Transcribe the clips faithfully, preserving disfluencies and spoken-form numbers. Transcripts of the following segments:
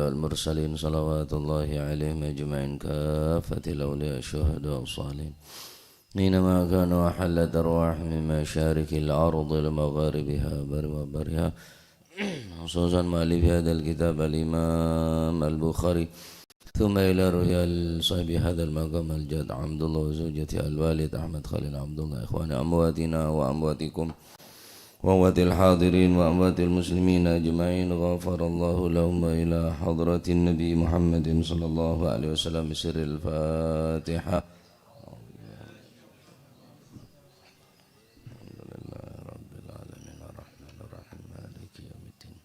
والمرسلين، صلوات الله عليهم أجمعين، كافة الأولياء الشهداء الصالحين، أينما كانوا وحلت أرواحهم من مشارق الأرض إلى مغاربها، برها وبحرها، خصوصا مؤلف هذا الكتاب الإمام البخاري، ثم إلى روح صاحب هذا المقام الجد عبد الله وزوجته الوالد أحمد خليل عبد الله، إخواني أمواتنا وأمواتكم وأموات الحاضرين وأموات المسلمين أجمعين، غفر الله لهم، وإلى حضرة النبي محمد صلى الله عليه وسلم بسر الفاتحة. الحمد لله رب العالمين، الرحمن الرحيم، مالك يوم الدين.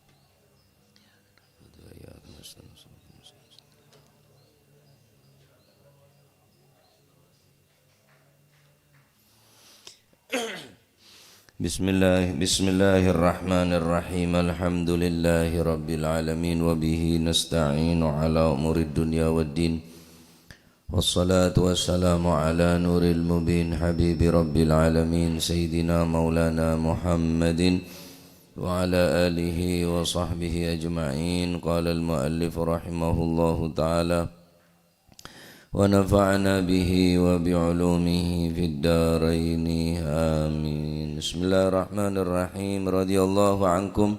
بسم الله، بسم الله الرحمن الرحيم. الحمد لله رب العالمين، وبه نستعين على أمور الدنيا والدين. والصلاة والسلام على نور المبين، حبيب رب العالمين، سيدنا مولانا محمد وعلى آله وصحبه أجمعين. قال المؤلف رحمه الله تعالى، ونفعنا به وبعلومه في الدارين، آمين. بسم الله الرحمن الرحيم. رضي الله عنكم.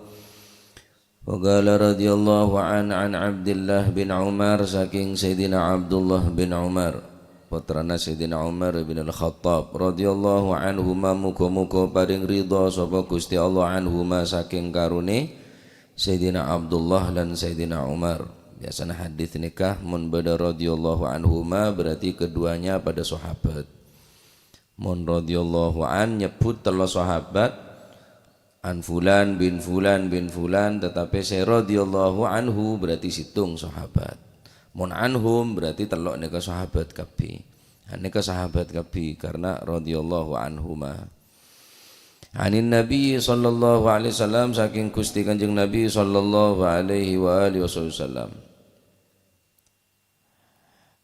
وقال رضي الله عنه عن عبد الله بن عمر, saking Sayyidina Abdullah bin Umar, pottrana Sayyidina Umar bin Al-Khattab, radhiyallahu anhuma, muga-muga paring ridha sapa Gusti Allah anhuma, saking karone Sayyidina Abdullah lan Sayyidina Umar. Biasana hadis nèka mon bâdâ radhiyallahu anhuma, berarti keduanya pada sahabat. Mon radhiyallahu an nyebbhut tello sahabat, an fulan bin fulan bin fulan, tetapi sè radhiyallahu anhu berarti sèttong sahabat. Mon anhum berarti tello' nèka sahabat kabbhi. An nèka sahabat kabbhi karena radhiyallahu anhuma. Anin Nabi sallallahu alaihi wasallam, saking Gusti Kanjeng Nabi sallallahu alaihi wa alihi wasallam.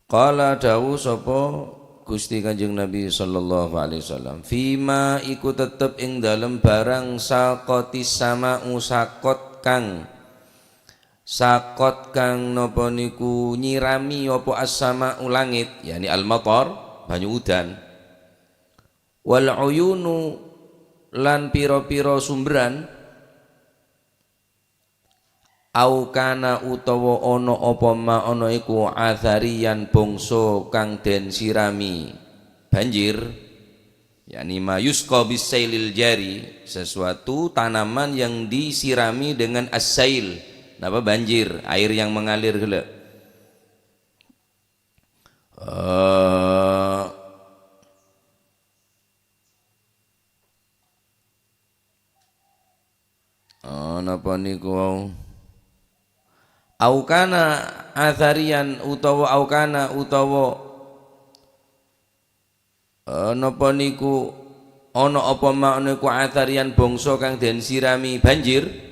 Qala, dawuh sapa Gusti Kanjeng Nabi sallallahu alaihi wasallam, "Fima iku tetep ing dalem barang saqatis sama'u, sakot kang, sakot kang napa niku nyirami apa as-sama'u langit," yakni al-matar, banyu udan. "Wal uyunu, lan pira-pira sumberan." "Au kana utawa ana apa ma ana iku athariyan bangsa kang den sirami banjir," yakni ma yusqa bisailil jari, sesuatu tanaman yang disirami dengan as-sail. Napa? Banjir, air yang mengalir ghellâ'. Eh, Oh, napa niku wau? Au kana athariyan utawa au kana utawa, eh, napa niku ana apa ma niku athariyan bangsa kang den sirami banjir?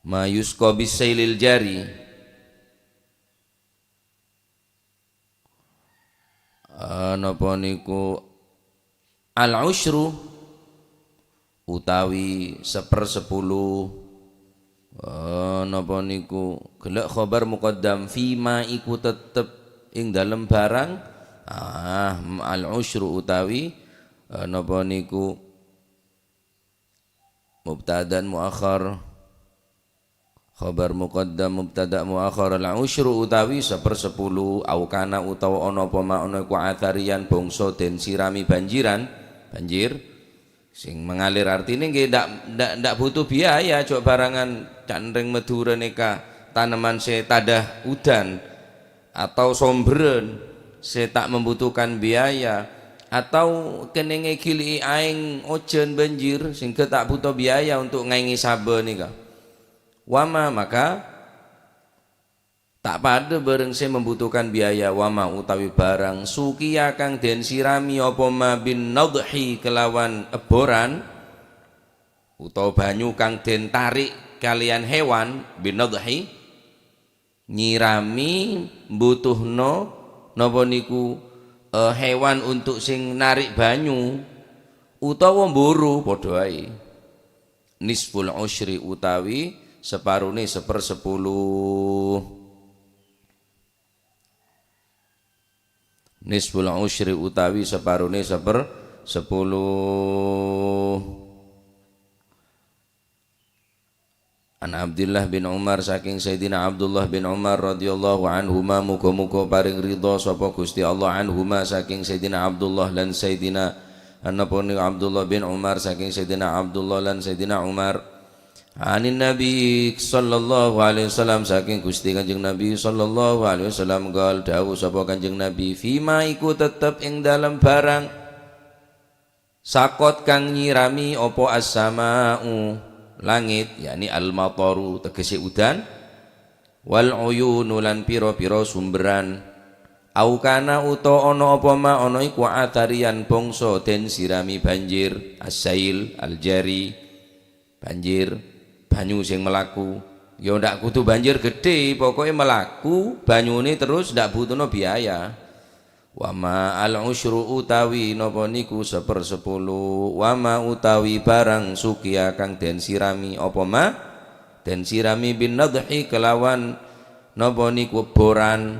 Ma yusqa bisailil jari. Ah, napa niku al-usyru utawi sepersepuluh. Ah, napa niku gellâ' khobar muqaddam, fima iku tetep ing dalem barang. Ah, al-usyru utawi, ah, napa niku Mubtada'an muakhar. Khobar muqaddam mubtada' muakhar, al-usyru utawi sepersepuluh, au kana utawa ana apa ma ana iku athariyan bangsa den sirami banjiran, banjir sing mengalir, artine nggih ndak, ndak, ndak butuh biaya, jhâ' barangan ca'na rèng Madhurâ nèka taneman sè tadâ udan. Atau somberan sè ta' membutuhkan biaya, atau kènèngè gili'i aèng ojhân banjir sehingga ta' butuh biaya untuk ngaèngè sabâ nèka. Wama, maka ta' padâ bârâng sè membutuhkan biaya, wama utawi barang, suqiya kang den sirami apa ma bin nadhi kelawan eboran, utawa banyu kang den tarik kalian hewan, bin nadhi, nyirami, mbutuhno, napa niku, eh, hewan untuk sing narik banyu, utawa mburu, padha ae. Nisful usyri utawi separone sepersepuluh. Nisful usyri utawi separone sepersepuluh. An Abdullah bin Umar, saking Sayyidina Abdullah bin Umar radhiyallahu anhuma, muga-muga paring ridha sapa Gusti Allah, anhuma, saking Sayyidina Abdullah lan Sayyidina, napa niku, Abdullah bin Umar, saking Sayyidina Abdullah lan Sayyidina Umar. Anin Nabi sallallahu alaihi wasallam, saking Gusti Kanjeng Nabi sallallahu alaihi wasallam, qal, dawuh sapa Kanjeng Nabi, fima iku tetep ing dalem barang sakot kang nyirami apa as-sama'u, langit, yakni al-mataru, tegese udan, wal uyunu, lan pira-pira sumberan, au kana, utawa ana apa ma ana iku athariyan bangsa den sirami banjir, as-sail, al-jari, banjir, banyu sing melaku. Ya ndak kudu banjir gedhe, pokoke melaku, banyune terus ndak butuhno biaya. Wa ma al-usyru utawi napa niku sepersepuluh, wa ma utawi barang sukiya kang den sirami, apa ma? Den sirami bin nadhi kelawan napa niku eboran,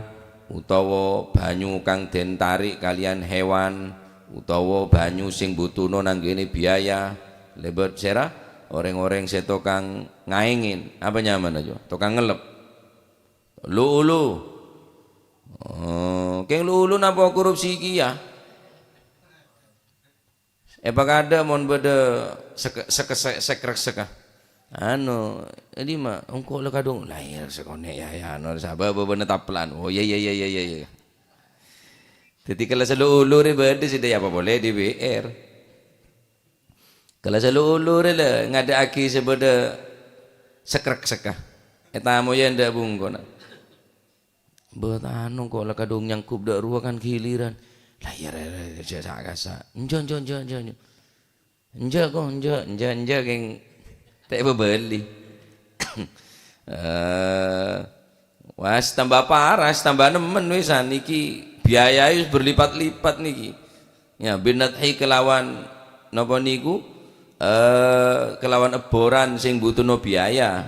utawa banyu kang den tarik kaliyan hewan, utawa banyu sing butuhno nanggene biaya, lebat sera, oreng-oreng se tokang ngaengin, apa nyamana, Jo? Tokang ngelep. Lu-ulu. Oh, keng lu-ulu napa korupsi kiya? Epakada mon bada seke-, seke-, se-, sekrek-seka. Anu, edi ma, engko' la kadhung, la iya sekone' ya, ya, anu, sabab bebena taplan. Oh, iya, iya, iya, iya, iya, iya. Dadi kala selu-ulu re bada sida ya apa boleh di B R. Kala selu-ulu re la ngada'agi se bada sekrek-seka. Etamoya ndak bungkona. Bâtano engko' la kadhung nyanggup dâ' rowa kan giliran. La iyâ, rè, rè, rè, jhâ' sa'-kasa'. Enjâ', enjâ', enjâ', enjâ', enjâ'. Enjâ' kok, enjâ', enjâ', enjâ' kèng ta' èbâbâli. Eh, wes tambâ paras, tambâ nemmen wisan nèki biayaè wis berlipat-lipat nèki. Ya, bin nadhi kelawan napa niku? Eh, kelawan eboran sing butuhno biaya.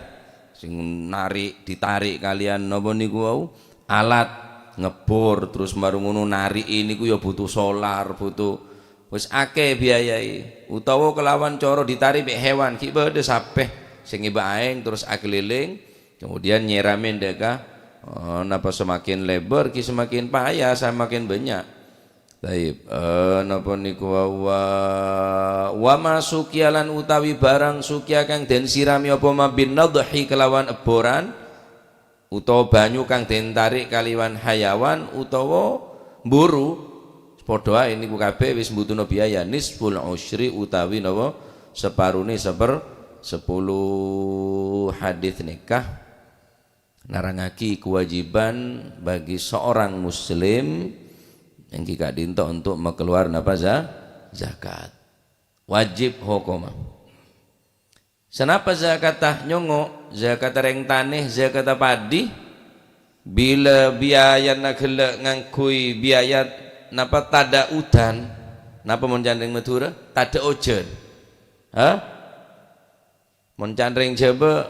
Sing narik, ditarik kalian napa niku wau? Alat ngebor, terus baru ngono nariki niku ya butuh solar, butuh, wis akeh biayae. Utawa kelawan cara ditarik mbek hewan, ghi' bâdâ sapè sing ngèbâ aèng terus akeliling, kemudian nyerami ndek ka, eh, napa semakin lebar, ki semakin payah, semakin banyak. Taib. Eh, napa niku wa, wa, wa ma sukiya lan utawi barang sukiya kang den sirami apa ma bin nadhi kelawan eboran, utawa banyu kang den tarik kaliwan hayawan utawa mburu, padha ae niku kabeh wis mbutuhno biaya nisful usyri utawi napa separone seper sepuluh. Hadis nikah nerangagi kewajiban bagi seorang muslim enggi ka'dinto untuk makeluar napa za-, zakat. Wajib hokoma. Sanapa zakata nyongo', zakata reng tanè, zakata padi? Bilâ biayana ghellâ' ngangghuy biaya napa tadâ' udan? Napa mon can reng Madhurâ? Tadâ' ojhân. Hah? Mon can reng Jhâbâ,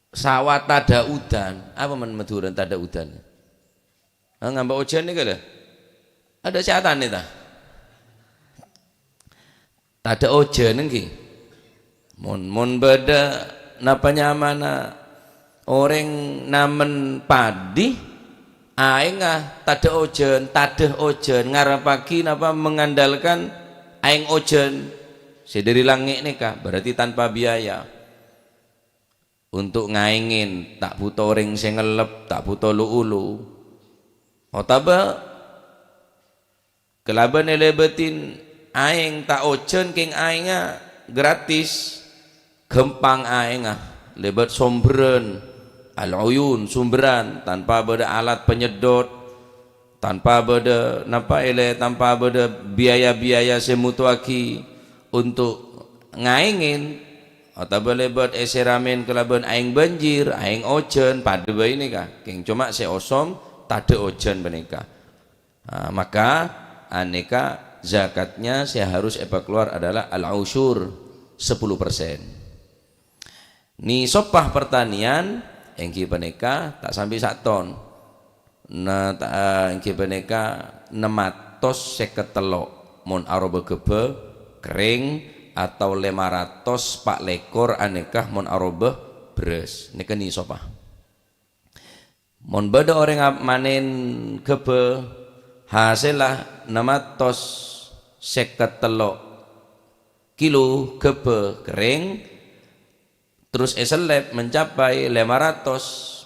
sawah tadâ' udan. Apa men Madhurâ tadâ' udan? Ha, ngambâ ojhân nèka lho. Adâ' sè atanè ta? Tadâ' ojhân ènggi. Mon, mon bâdâ napa nyamana orèng namen padi, aèngnga tadâ' ojhân, tadâ' ojhân, ngarepaghi napa mengandalkan aèng ojhân sè dâri langngè' nèka, berarti tanpa biaya. Untuk ngaèngè, ta' bhuto orèng sè ngellep, ta' bhuto lu-ulu. Otabâ kalabân èlèbâtin aèng ta' ojhân kèng aèngnga gratis, ghâmpang aèngnga, lèbât sombherrân, al-uyun, sombherrân, tanpa bâdâ alat penyedot, tanpa bâdâ, napa, èlè, tanpa bâdâ biaya-biaya sè mutoaghi untuk ngaèngè, Otabâ lèbât èsèramè kalabân aèng banjir, aèng ojhân, padâ bhâi nèka. Kèng coma sè osom tadâ' ojhân panèka. Ah, maka anèka zakatnya sè harus èpakalowar adalah al-usyur, sepuluh persen. Nisobbhâ pertanian èngghi panèka ta' sambi saton. Na, ta-, èngghi panèka nem atos sèket tello' mon aroba ghâbâ kerrèng, atau lèma ratos pa' lèkor anèka mon aroba bherrâs. Nèka nisobbhâ. Mon bâdâ orèng ap-, manèn ghâbâ, hasèlla nem atos sèket tello' kilo ghâbâ kerrèng, terros èsellèp mencapai lèma ratos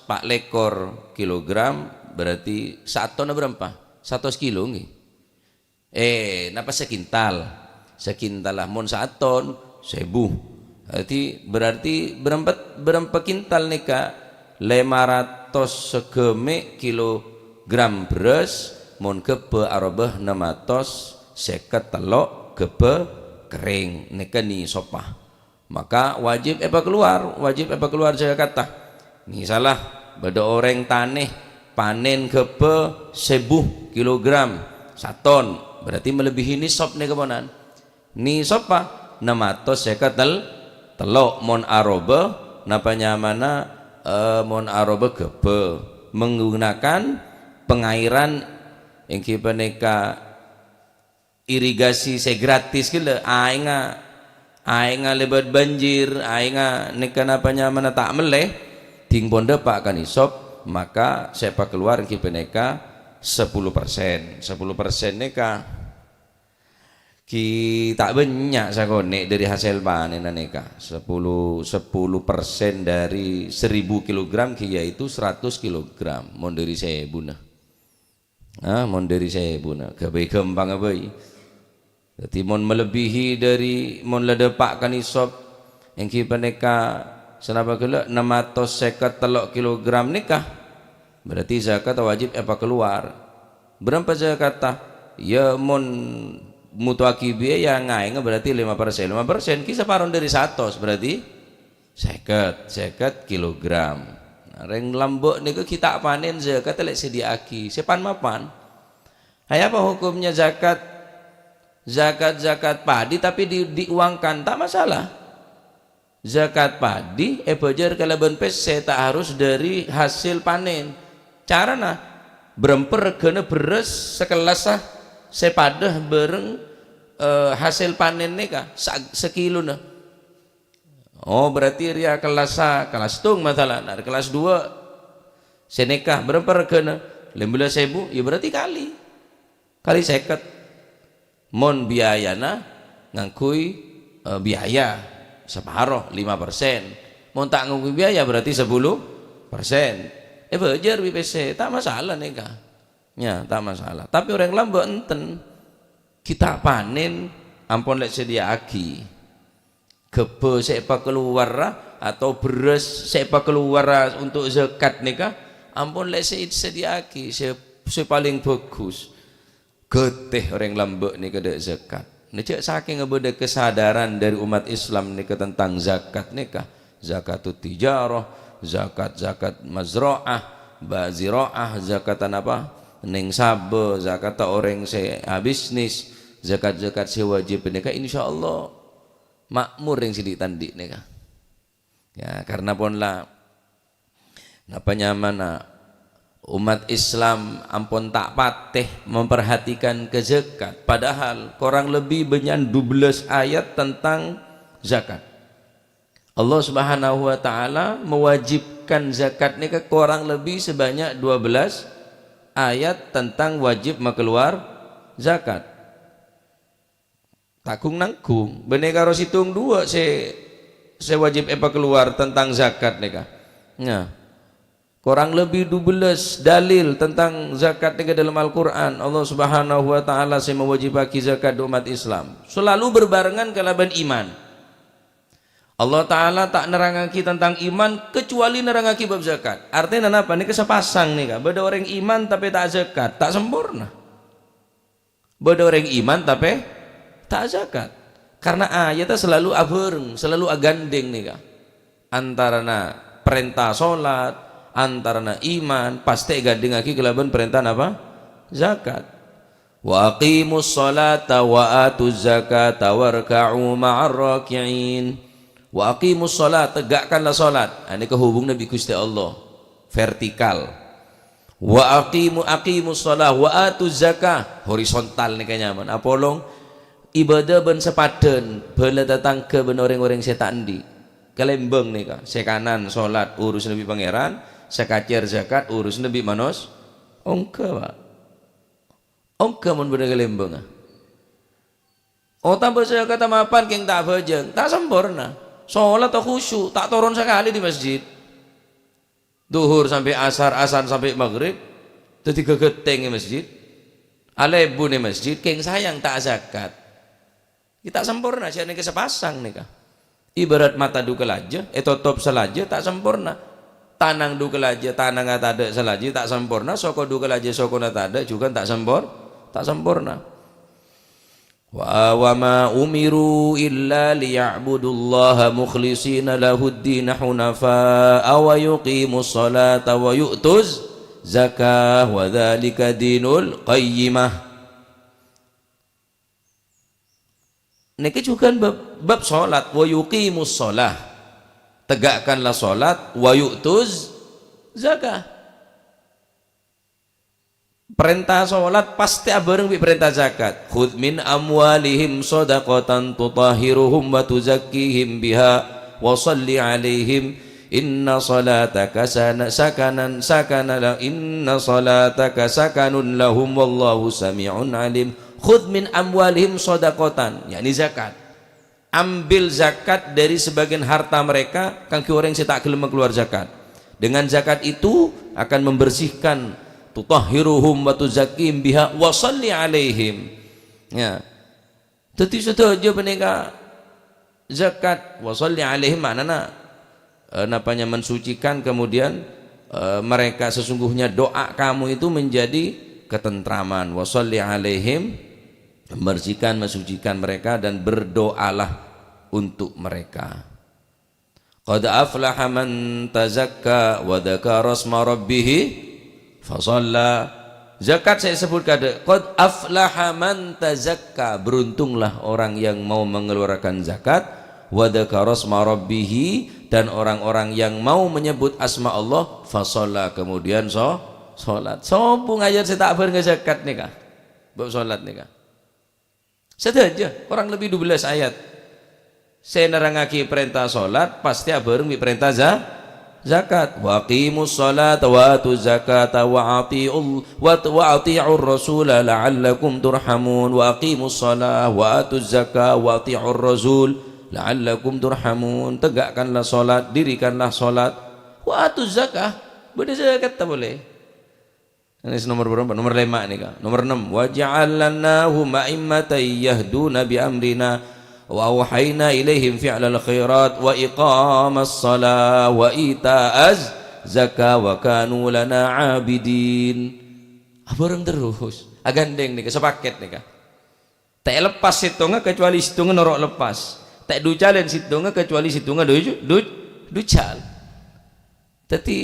pa' lèkor kilogram, berarti sattonna bârâmpa? Satos kilo, ngghi? Eh, napa sakintal? Sakintal lah, mon saton, sèbu. Berarti, berarti bârâmpa, bârâmpa kintal nèka? Lèma ratos sagâmè' kilogram bherrâs, mon ghâbâ aroba nem atos sèket tello' ghâbâ kerrèng. Nèka nisobbhâ. Maka wajib èpakalowar, wajib èpakalowar zakatta. Misalla, bâdâ orèng tanè panèn ghâbâ sèbu kilogram, saton, berarti melebihi nisab nèka ponan. Nisabbhâ? Nem atos sèket tel-, tello'. Mon aroba, napa nyamana, eh, mon aroba ghâbâ? Menggunakan pengairan èngghi panèka irigasi sè gratis ghellâ', aèngnga, aèngnga lèbât banjir, aèngnga nèka napa nyamana ta' mellè, dhing pon dâpa' ka nisab, maka sè èpakalowar èngghi panèka sepolo persen. Sepolo persen nèka ghi' ta' bânnya' sakonè' dâri hasèl panènna nèka. Sepolo, sepolo persen dâri seribu kilogram ghi' yaitu seratus kilogram, mon dâri sèbuna. Ah, mon dâri sèbuna, ghâbây ghâmpangnga bhâi. Dhâddhi, mon malebbhihi dâri, mon la dâpa' ka nisab, èngghi panèka sanapa ghellâ' nem atos sèket tello' kilogram nèka, berarti zakat wajib èpakalowar. Bârâmpa zakatta? Yâ, mon motowaghi biaya ngaèngnga berarti lèma persen. Lèma persen ghi' saparona dâri satos, berarti sèket, sèket kilogram. Nah, rèng lambâ' nèko ghi' ta' panèn zakat lè' sèdhiyâ'aghi, sè pan-mapan. Hay apa hukumnya zakat, zakat, zakat padi tapi di-, diuangkan, ta' masalah. Zakat padi èbâjâr kalabân pèssè, ta' harus dâri hasil panèn. Carana, bârâmpa règhâna bherrâs sakellassa sè padâ bhâreng, eh, hasil panèn nèka, sa-, sakilona. Oh, berarti rèya kellas sa-, kellas sèttong masalan, arè kellas duwâ'. Sè nèka bârâmpa règhâna? Lèma bellâs èbu, ya berarti kali. Kali sèket. Mon biayana ngangghuy, eh, biaya saparo, lèma persen. Mon ta' ngangghuy biaya berarti sapolo persen. Èbâjâr bi' pèssè, ta' masalah nèka. Ya, ta' masalah. Tapè orèng lambâ' enten. Ghi' ta' panèn ampon lè' sèdhiyâ'aghi. Ghâbâ sè èpakalowara atau bherrâs sè èpakalowara untuk zakat nèka ampon lè' sè èsèdhiyâ'aghi, sè, sè palèng bhâghus. Ghâtè orèng lambâ' nèka dâ' zakat. Nah, jhâ' sakènga bâdâ kesadaran dâri umat Islam nèka tentang zakat nèka. Zakatut tijarah, zakat-zakat mazra'ah, ba-, zira'ah, zakat napa? Neng sabâ, zakat orèng sè abisnis, zakat-zakat sè wajib nèka insyaallah makmur rèng sè dhi'-tandhi' nèka. Ya, karena pon la, napa nyamana, umat Islam ampon ta' patè memperhatikan ka zakat, padahal korang lebbi bânnya'an dubellâs ayat tentang zakat. Allah Subhanahu wa Ta'ala mewajibkan zakat nèka korang lebbi sebanyak dua belas ayat tentang wajib makalowar zakat. Ta' ghung-nangghung, bânnè karo sèttong duwâ' sè, sè wajib èpakalowar tentang zakat nèka. Nah, korang lebbi dubellâs dalil tentang zakat nèka dâlem Al-Qur'an. Allah Subhanahu wa Ta'ala sè mawajibaghi zakat dâ' umat Islam. Salalu berbarengan kalabân iman. Allah Ta'ala ta' nerrangaghi tentang iman, kecuali nerrangaghi bab zakat. Artèna napa? Nèka sapasang nèka. Bâdâ orèng iman tapè ta' zakat, ta' samporna. Bâdâ orèng iman tapè ta' zakat. Karena ayadda salalu abhâreng, salalu agandhèng nèka. Antarana parènta sholat, antarana iman, pastè ègandhèngaghi kalabân parènta napa? Zakat. "Wa aqimus sholata wa atuz zakata warka'u ma'ar raki'in." "Wa aqimus sholat," tegakkanlah sholat. Ah, nèka hubunganna bi' Ghustè Allah. Vertikal. "Wa aqimu, aqimus sholah wa atuz zakah." Horizontal nèka nyamana. Apolong ibadah bân sapadhân, bhâlâ tatangghâ bân orèng-orèng sè ta' andi'. Kalèmbâng nèka. Sè kanan sholat urusanna bi' Pangèran, sè kacèr zakat urusanna bi' manos-, ongghâ, Pak. Ongghâ mon bâdâ kalèmbângnga. Otabâ zakat mapan kèng ta' abhâjâng, ta' samporna. Sholat ta' khusyuk, ta' toron sakalè dâri masjid. Dhuhur sampè' asar, asar sampè' maghrib, dhâddhi ghâghâtèng è masjid. Alèbun è masjid, kèng sayang ta' azakat. Ghi' ta' samporna, sè nèka sapasang nèka. Ibarat mata dhu kalajâ, ètotop salajâ, ta' samporna. Tanang dhu kalajâ, tanangnga tadâ' salajâ, ta' samporna. Soko dhu kalajâ, sokona tadâ', jhughân ta' sampor-, ta' samporna. Wa, "Wa ma umiru illa liya'budullaha mukhlishina lahuddina hunafa'a wa yuqimus sholata wa yu'tuz zakah wa dzalika dinul qayyimah." Nèka jhughân bab, bab sholat, "Wa yuqimus sholah." Tegakkanlah sholat, "Wa yu'tuz zakah." Parènta sholat pastè abhâreng bi' parènta zakat. "Khudz min amwalihim shadaqatan tutahhiruhum wa tuzakkihim biha wa shalli 'alaihim." "Inna shalataka sana-, sakanan, sakana la-, inna shalataka sakanun lahum wallahu sami'un alim." "Khudz min amwalihim shadaqatan," yakni zakat. Ambil zakat dari sebagian harta mereka, kaangghuy orèng sè ta' ghellem makalowar zakat. Dengan zakat itu akan membersihkan, "tutahhiruhum wa tuzakkihim biha wa shalli 'alaihim." Ya. Dhâddhi sadhâjâ panèka zakat, "wa shalli 'alaihim" ma'nana, eh, napanya mensucikan, kemudian, eh, mereka, sesungguhnya doa kamu itu menjadi ketentraman. "Wa shalli 'alaihim", membersihkan, mensucikan mereka, dan berdoalah untuk mereka. "Qad aflaha man tazakka wa dzakara asma rabbih fa shalla." Zakat sè èsebbhut kadâ', "Qad aflaha man tazakka." Beruntunglah orang yang mau mengeluarkan zakat, "wa dzakara asma rabbih," dan orang-orang yang mau menyebut asma Allah, "fa shalla," kemudian so-, sholat. Sobung ayat sè ta' abhâreng zakat nèka. Bab sholat nèka. Sadhâjâ, kurang lebih dua belas ayat. Sè nerrangngaghi parènta sholat, pastè abhâreng bi' parènta za-, zakat. "Wa aqimus sholata wa atuz zakata wa ati'ul-, wa, wa ati'ur rasula la'allakum turhamun." "Wa aqimus sholah wa atuz zakah wa ati'ur rasul la'allakum turhamun." Tegakkanlah sholat, dirikanlah sholat. "Wa atuz zakah." Bâdâ zakat ta' polè. Ini nomor berapa? Nomor lima nèka. Nomor enam. "Wa ja'alnahum a'immatan yahduna bi amrina wa auhayna ilaihim fi'lal khairat wa iqamas shalah wa ita'az zakah wa kanu lana abidin." Abhâreng terros. Agandhèng nèka, sapakèt nèka. Ta' èlepas sèttongnga kecuali sèttongnga noro' lepas. Ta' èducalèn sèttongnga kecuali sèttongnga duju-, du-, ducal. Dhâddhi,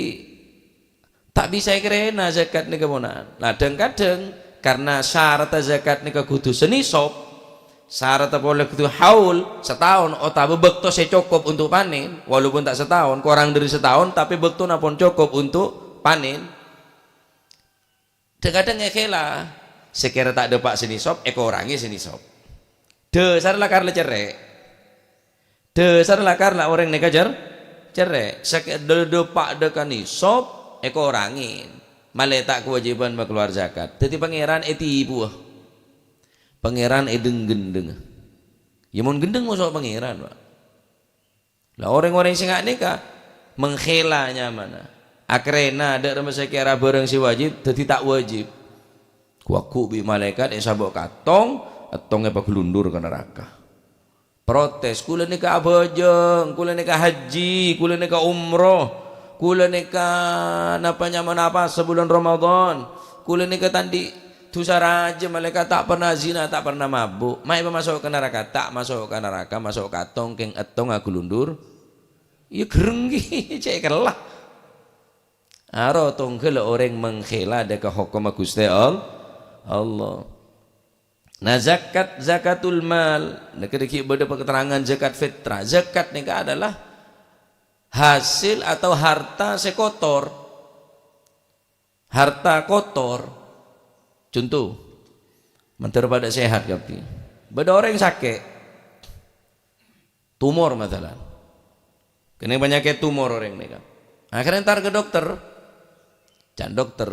ta' bisa èkarèna zakat nèka ponapa. Nah, dhâng-kadhâng karena syarat zakat nèka kodhu sanisab, syarat polè kodhu haul, sataon, otabâ bâkto sè cokop untuk panèn, walaupun ta' sataon, korang dâri sataon, tapè bâktona pon cokop untuk panèn. Dhâng-kadhâng èkèla, sakèra ta' dâpa' sè nisab, èkorangè sè nisab. Dhâsar la karla cerrè'. Dhâsar la karla orèng nèka cer-, cerrè'. Sakè-, dâ-, dâpa' dâ' ka nisab, èkorangè. Malè ta' kawâjibhân makalowar zakat. Dhâddhi Pangèran ètipuwâ. Pangèran èdheng-ghendhengnga. Ya mon ghendheng moso Pangèran, Pak. La, orèng-orèng sè nga' nèka mengkhela nyamana. Akarèna dâ' remma sakèra bhârâng sè wajib, dhâddhi ta' wajib. Kowaggu bi' malaèkat èsabâ' ka tong, tong èpaglundur ka naraka. Protes, "Kaulâ nèka abhâjâng, kaulâ nèka haji, kaulâ nèka umroh, kaulâ nèka napa nyamana apowasa bulân Ramadan, kaulâ nèka ta' andi' Dhusa rajâ malaèkat, ta' pernah zina, ta' pernah mabuk. Maè pamaso' ka naraka, ta' maso' ka naraka, maso' ka tong, kèng èttonga aghulundur. Iyâ gherreng ghi, cè' kella. Aro tongghâl orèng mengkhila dâ' ka hokomma Ghustè All-, Allah. Nah, zakat, zakatul mal, nèka dhâggi' bâdâ paketerangan zakat fitrah. Zakat nèka adalah hasil atau harta sè kotor. Harta kotor. Conto, mandhâr padâ sehat kabbhi. Bâdâ orèng sakè'. Tumor, masalan. Kènè' panyakèt tumor orèng nèka. Akhirnya entar ka dokter. Can dokter,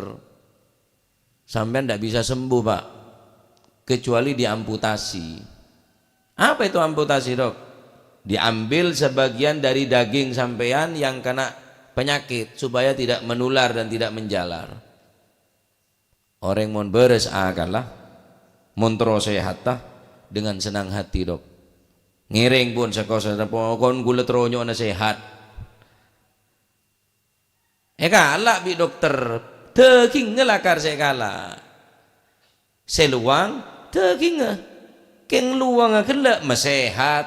"Sampèyan ndak bisa sembuh, Pak, kecuali diamputasi." "Apa itu amputasi, Dok?" "Diambil sebagian dari daging sampèyan yang kena penyakit supaya tidak menular dan tidak menjalar." Orèng mon bârâs akalla, mon terro sehatta, dengan senang hati, Dok. Ngèrèng pon sakosa, pokon kaulâ terro nyo'ona sehat. Èkala' bi' dokter, dhâgingnga lakar sè èkala'. Sè lowang, dhâgingnga. Kèng lowangnga ghellâ' masehat.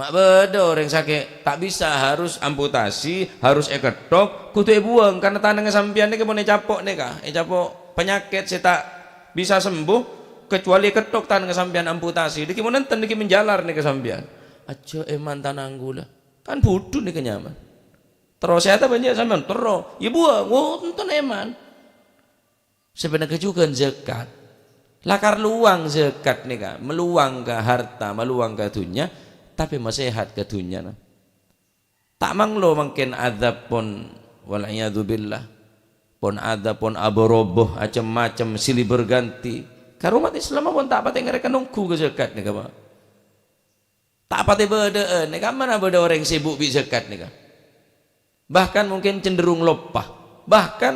Ma' bâdâ orèng sakè', ta' bisa, harus amputasi, harus èketthok, kodhu èbuwâng, karna tanangnga sampèyan nèka mon ècapo' nèka, ècapo' panyakèt sè ta' bisa sembuh, kecuali èketthok tanangnga sampèyan, amputasi. Dhâggi' mon enten, dhâggi' menjalar nèka sampèyan. "Ajjhâ' èman tanang kaulâ." Kan budhu nèka nyaman. Terro sehatta bânnya' sampèyan, terro. Iyâ buwâng, oh, enten èman. Sapanèka jhughân zakat. Lakar lowang zakat nèka, malowang ka harta, malowang ka dhunnya, tapè masehat ka dhunnyana. Ta' manglo mangkèn adzab pon, wal iyadzubillah, pon adzab, pon aba-roba, acem-macem, silih berganti. Karè ommat Islam pon ta' patè ngarèka nongghu ka zakat nèka, Pak. Ta' patè bâdâ'ân, è kammana bâdâ orèng sibuk bi' zakat nèka. Bahkan mungkin cenderung loppa. Bahkan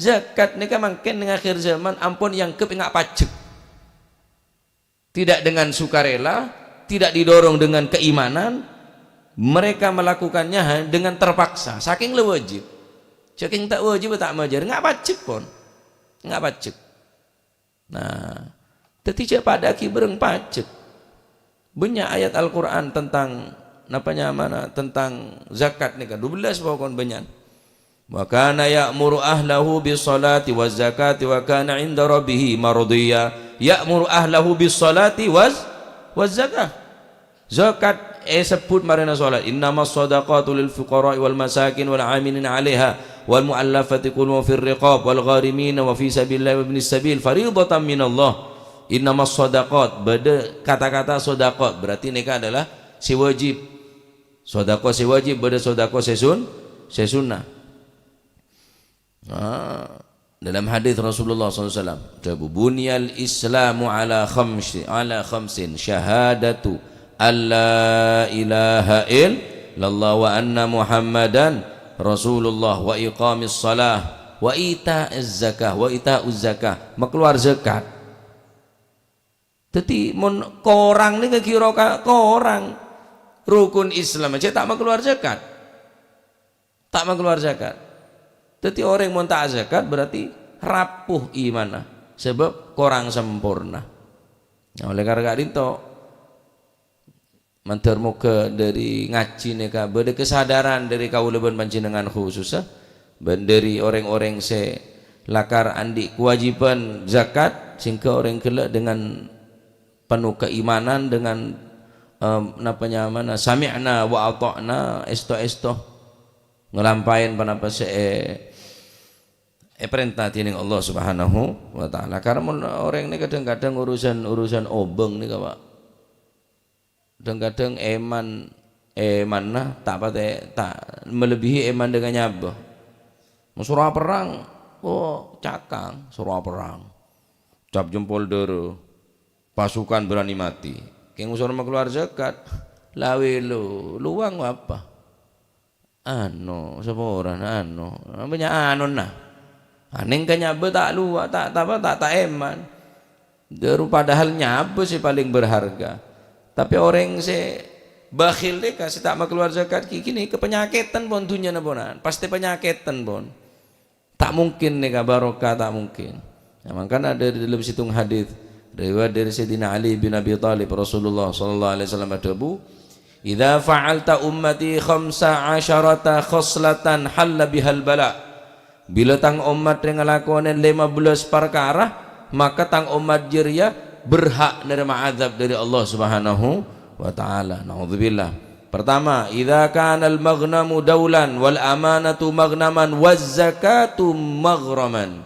zakat nèka mangkèn neng akhir zaman ampon èangghep ènga' pajek. Tidak dengan sukarela, tidak didorong dengan keimanan, mereka melakukannya ha-, dengan terpaksa, sakèng la wajib. Sakèng ta' wajib, ta' majâr, ènga' pajek pon. Ènga' pajek. Nah, dhâddhi jhâ' padâ'âghi bhâreng pajek. Bânnya' ayat Al-Qur'an tentang, napa nyamana, tentang zakat nèka, dubellâs pokon bânnya'an. "Wa kana ya'muru ahlahu bis-shalati waz-zakati wa kana 'inda rabbihi mardiyya." Ya'muru ahlahu bis-shalati waz-, waz-zakah. Zakat èsebbhut marèna shalat. "Innamas shadaqatu lil fuqara'i wal masakin wal 'amilina 'alaiha wal mu'allafati qulubuhum wa fir riqab wal gharimina wa fi sabilillahi wa ibnis sabil fariidhatan minallah." Innamas shadaqat, bâdâ kata-kata shadaqat, berarti nèka adalah sè wajib. Shadaqah sè wajib, bâdâ shadaqah sè sun-, sè sunnah. Ah, dalam hadis Rasulullah sallallahu alaihi wasallam, dhâbu, "Buniyal Islamu ala khamsi-, ala khamsin, syahadatu alla ilaha illallah wa anna Muhammadan Rasulullah wa iqamis shalah wa ita'iz zakah, wa ita'uz zakah." Makalowar zakat. Dhâddhi, mon korang nèka kèra ka-, korang rukun Islam jhâ' ta' makalowar zakat. Ta' makalowar zakat. Dhâddhi, orèng mon ta' zakat berarti rapuh imanna, sabâb korang samporna. Nah, oleh karena ka'dinto, mandhâr moghâ dhâri ngajhi nèka bâdâ kesadaran dhâri kaulâ bân panjhennengngan khusussa, bân dhâri orèng-orèng sè lakar andi' kewajiban zakat, sehingga orèng ghellâ' dengan penuh keimanan, dengan, em, napa nyamana, sami'na wa ata'na, èsto-èsto ngalampaè ponapa sè è-, èparènta dening Allah Subhanahu wa Ta'ala. Karena mon orèng nèka kadhâng-kadhâng urusan, urusan obâng nèka, Pak. Kadhâng-kadhâng èman, èmanna ta' patè, ta' melebihi èman dengan nyabâ. Mon soro aperrang, oh, cakang, soro aperrang. Cap jempol dârâ, pasukan berani mati. Kèng mon soro makalowar zakat, la wèlo, lowang apa? Ano, saporana, ano. Apa nya anonna? Anèng ka nyabâ ta' luwa, ta', ta', apa, ta', ta' èman. Dâru padahal nyabâ sè palèng berharga. Tapè orèng sè bakhil nèka, sè ta' makalowar zakat ghi' ghi' nèka panyakètan pon dhunnyana ponan. Pastè panyakètan pon. Ta' mungkin nèka barokah, ta' mungkin. Nah, mangkana dâri dâlem sèttong hadits riwayat dâri Sayyidina Ali bin Abi Thalib, Rasulullah sallallahu alaihi wasallam adhâbu, "Idza fa'alta ummati khamsa asyarata khoslatan halla bihal bala." Bilâ tang ommat rè ngalakonè lèma bellâs parkara, maka tang ommat jârèya berhak narèma azab dâri Allah Subhanahu wa Ta'ala. Naudzubillah. Pertama, "Idza kanal maghnamu daulan wal amanatu maghnaman waz zakatu maghraman."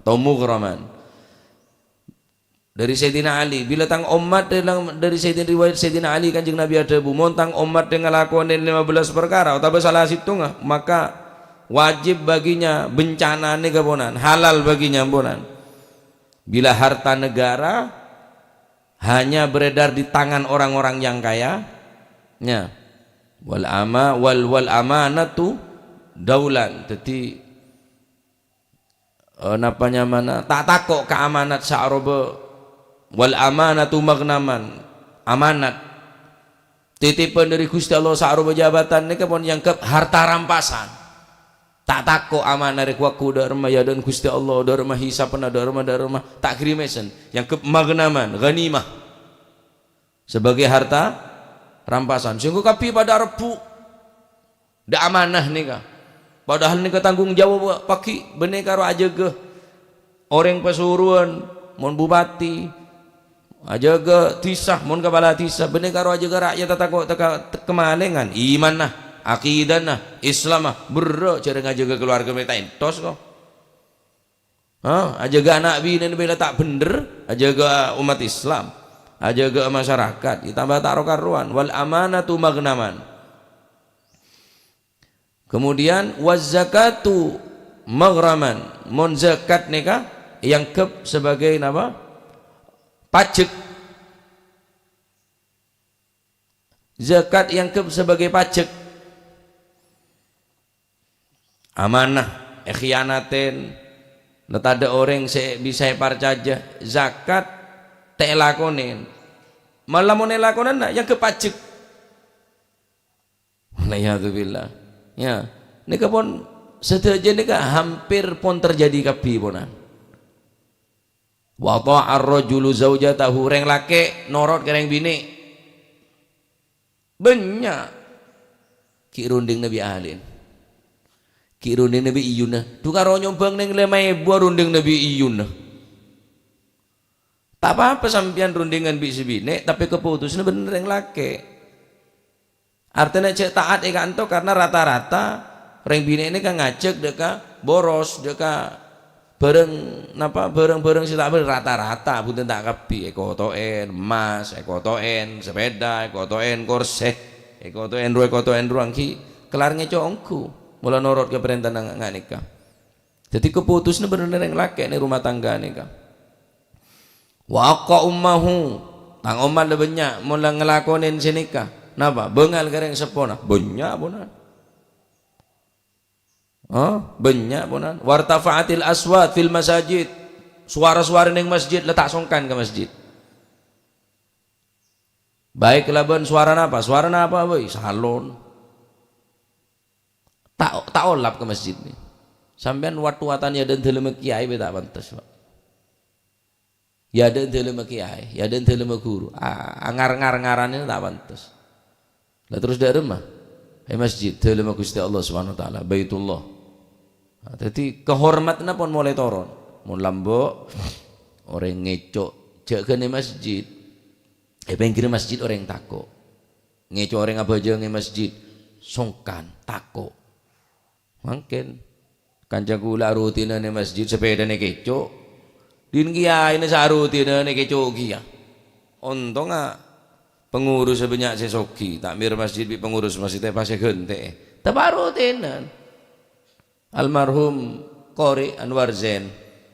Atau mughraman. Dâri Sayyidina Ali, bilâ tang ommat dâri, dâri Sayyidina, riwayat Sayyidina Ali, Kanjeng Nabi adhâbu, "Mon tang ommat dâ ngalakonè lèma bellâs parkara otabâ sala sèttongnga, maka wajib baginya bencana nèka ponan, halal baginya ponan." Bila harta negara hanya beredar di tangan orang-orang yang kaya, nya. Wal ama-, wal, wal amanatu daulan. Dâddhi, eh, napa nyamana, ta' tako' ka amanat saaroba, wal amanatu maghnaman, amanat titipan dâri Ghustè Allah saaroba jabatan nèka pon èangghep harta rampasan. Ta' tako' amanat rè kowa-kowa dâ' remma èadâ'ân Ghustè Allah, dâ' remma hisabbhâ, dâ' remma, dâ' remma, ta' ghârimèsan, èangghep maghnaman, ghanimah, sebagai harta rampasan. Sèngko' kabbhi padâ arebbhu'. Dâ' amanah nèka. Padahal nèka tanggung jawab paghi' bânnè karo ajâgâ orèng pasorowan, mon bupati, ajâgâ dhisa, mon kapala dhisa, bânnè karo ajâgâ ra'yat tako' teka-, te-, kamalèngan, imanna, akidana, Islama, berrâ' jhârâng ajâgâ keluarga mè' ta' èntos ko. Ha, ajâgâ ana' binèna bilâ ta' bhendher, ajâgâ ommat Islam, ajâgâ masyarakat, ètambâ ta' ro-karowan. Wal amanatu maghnaman. Kemudian, "Waz zakatu maghraman." Mon zakat nèka èangghep sebagai napa? Pajek. Zakat èangghep sebagai pajek. Amanah èkhiyanatè, la tadâ' orèng sè bisa èparcajâ. Zakat ta' èlakonè. Mala mon èlakonana èangghep pajek. Wal'iyadzubillah. Ya, nèka pon sadhâjâ nèka hampir pon terjadi kabbhi ponan. "Wa ata'ar rajulu zaujatahu," rèng lakè' norot ka rèng binè'. Bânnya'. Ghi' runding Nabi Alin. Ghi' runding Nabi Iyuna. Dhu karo nyombhâng neng lèma èbu runding Nabi Iyuna. Ta' apa-apa sampèyan rundingan bi' sè binè', tapè kapotosanna bân rèng lakè'. Artèna jhâ' ta'at è ka'anto karna rata-rata rèng binè' nèka ngajhâk dâ' ka boros, dâ' ka bhârâng, napa, bhârâng-bhârâng sè ta' bhârâng, rata-rata, bhunten ta' kabbhi, èkoto'è emmas, èkoto'è sepèda, èkoto'è korsè, èkoto'è ro, èkoto'è ro, èngghi kellar ngèco' ongghu. Mola norot ka parèntana nga-, nga-, nèka. Dâddhi, kapotosanna bân rèng lakè' neng rumah tangga nèka. "Wa aqqa ummahu," tang ommat la bânnya', mon la ngalakonè sè nèka. Napa? Bângal ka rèng seppona. Bânnya' ponan. Hah? Bânnya' ponan. "Wartafa'atil aswat fil masajid." Sowara-sowara neng masjid la ta' songkan ka masjid. Baik kalabân sowara napa? Sowara napa bhâi? Salon. Ta', ta' olap ka masjid nè. Sampèyan wat-watan è adâ'na dâlemma kèyaè bhâi ta' pantes, Pak. È adâ'na dâlemma kèyaè, è adâ'na dâlemma ghuru. A-, angar-ngar ngaranè ta' pantes. La terros dâ' remma? È masjid, dâlemma Ghustè Allah Subhanahu wa Ta'ala, Baitullah. Nah, dâddhi kahormadhânna pon molaè toron. Mon lambâ', orèng ngèco', jhâ' ghân è masjid. È pèngghirra masjid orèng tako'. Ngèco' orèng abhâjâng è masjid, songkan, tako'. Mangkèn, kanca kaulâ arotinan è masjid, sapèdana èkèco'. Dhin kèyaèna sè arotinan èkèco' kèya. Ontongnga pengurus bânnya' sè soghi, takmir masjid bi' pengurus masjid pas èghântè'è. Tapè arotinan. Almarhum Qori Anwar Zain,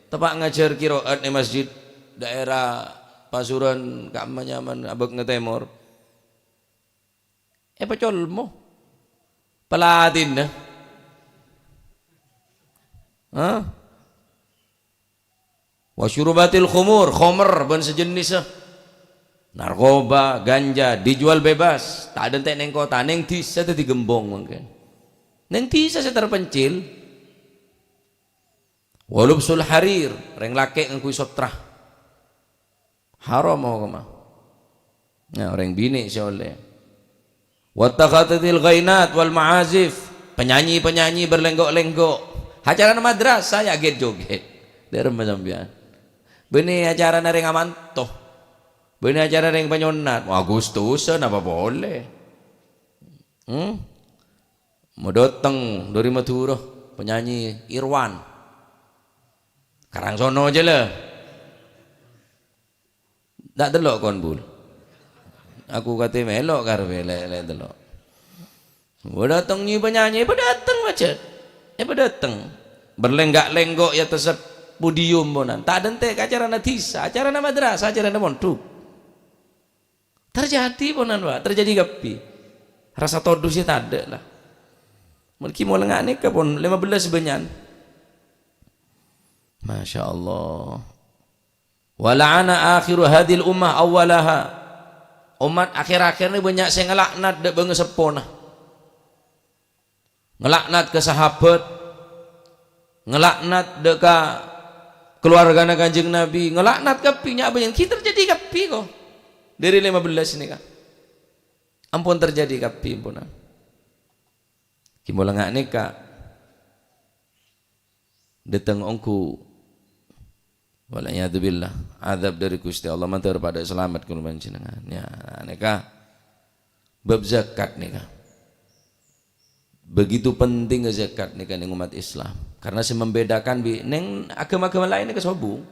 teppa' ngajhâr qiraat è masjid daerah Pasuruan ka'imma nyamana abâ' ngatèmor. Èpacolmo. Pelatihna. Hah? Wa syurubatil khumur, khomer bân sajennissa. Narkoba, ganja, dijual bebas. Ta' adântè' neng kottha, neng dhisa dâddhi gembong mangkèn. Neng dhisa sè terpencil. Wa lubsul harir, rèng lakè' ngangghuy sotra. Haram hokomma. Nah, orèng binè' sè ollè. Wattakhadzatil ghainat wal ma'azif, penyanyi-penyanyi berlenggok-lenggok. Acarana madrasah ya ghet-joget. Dâ'remma sampèyan. Bânnè acarana rèng amanto. Bânnè acara rèng panyonnat. Wah, Agustusan apa polè? Hmm? Mo dâteng dâri Madhurâ, penyanyi Irwan. Karangsono jâ la. Ta' dello' kon, Bul. Aku katè mèlo' karpè lè', lè' dello'. Mo dâteng nyi-, penyanyi, èpadâteng pajhât. Èpadâteng. Berlenggak-lenggok è attassa podium ponan. Ta' dântè' ka acarana dhisa, acarana madrasah, acarana mondhuk. Terjadi ponan, Pak. Terjadi kabbhi. Rasa todus sè tadâ' la. Mungkin molaè nga' nèka pon lèma bellâs bânnya'an. Masya Allah. Wa la'ana akhiru hadhil ummah awwalaha. Ommat akhèr-akhèr nè bânnya' sè ngalaknat dâ' bângaseppona. Ngalaknat ka sahabat. Ngalaknat dâ' ka kaluwargana Kanjeng Nabi. Ngalaknat kabbhi nya' bânnya' ghi' terjadi kabbhi ko. Dâri lèma bellâs nèka. Ampon terjadi kabbhi, amponan. Ghi' molaè nga' nèka. Dâteng ongghu. Wal iyadzubillah, adzab dâri Ghustè Allah, mandhâr padâ salamet kaulâ panjhennengan. Ya, nèka bab zakat nèka. Begitu pentingnya zakat nèka nèng ommat Islam. Karena sè membedakan bi-, nèng aghâma-aghâma laèn nèka sobung.